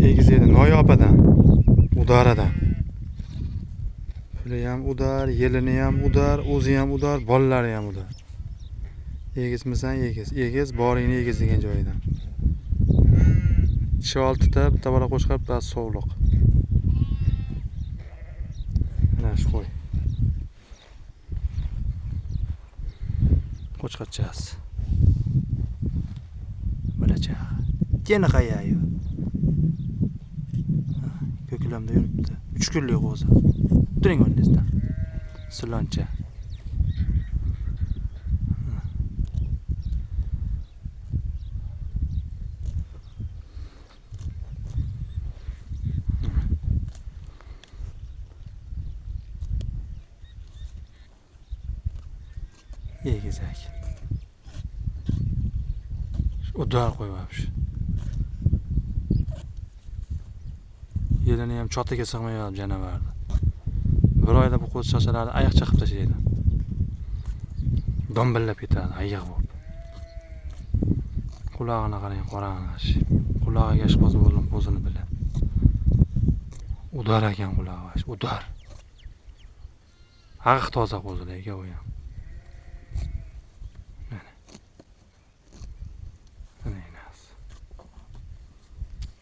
Egiz edi Noyopadan, Udaradan. Puli ham udar, yelini ham udar, o'zi ham udar, bolalari ham udar. Egizmisan egiz, egiz boringni egiz degan joyidan. Tishi oltita, bitta bola qo'shqar, bittasi sovliq. Mana shu qo'y. Qo'chqorchasi. Bolacha. Keni qayayu. Ko'klamda yuribdi. 3 kunlik o'zi. Turing o'rningizdan. Siloncha. Egizak. Udar qo'yyapti. Yelini ham chotiga sig'mayapti janavarni. Bir oyda bu qo'zichochalarni ayiqcha qilib tashlaydi. Dombillab ketadi, ayiq bo'lib. Qulog'ini qarang, qorani. Qulog'iga ishqoz bo'ldim, qo'zini bilan. Udar ekan qulog'i, udar. Haq toza qo'zilar ekan u ham.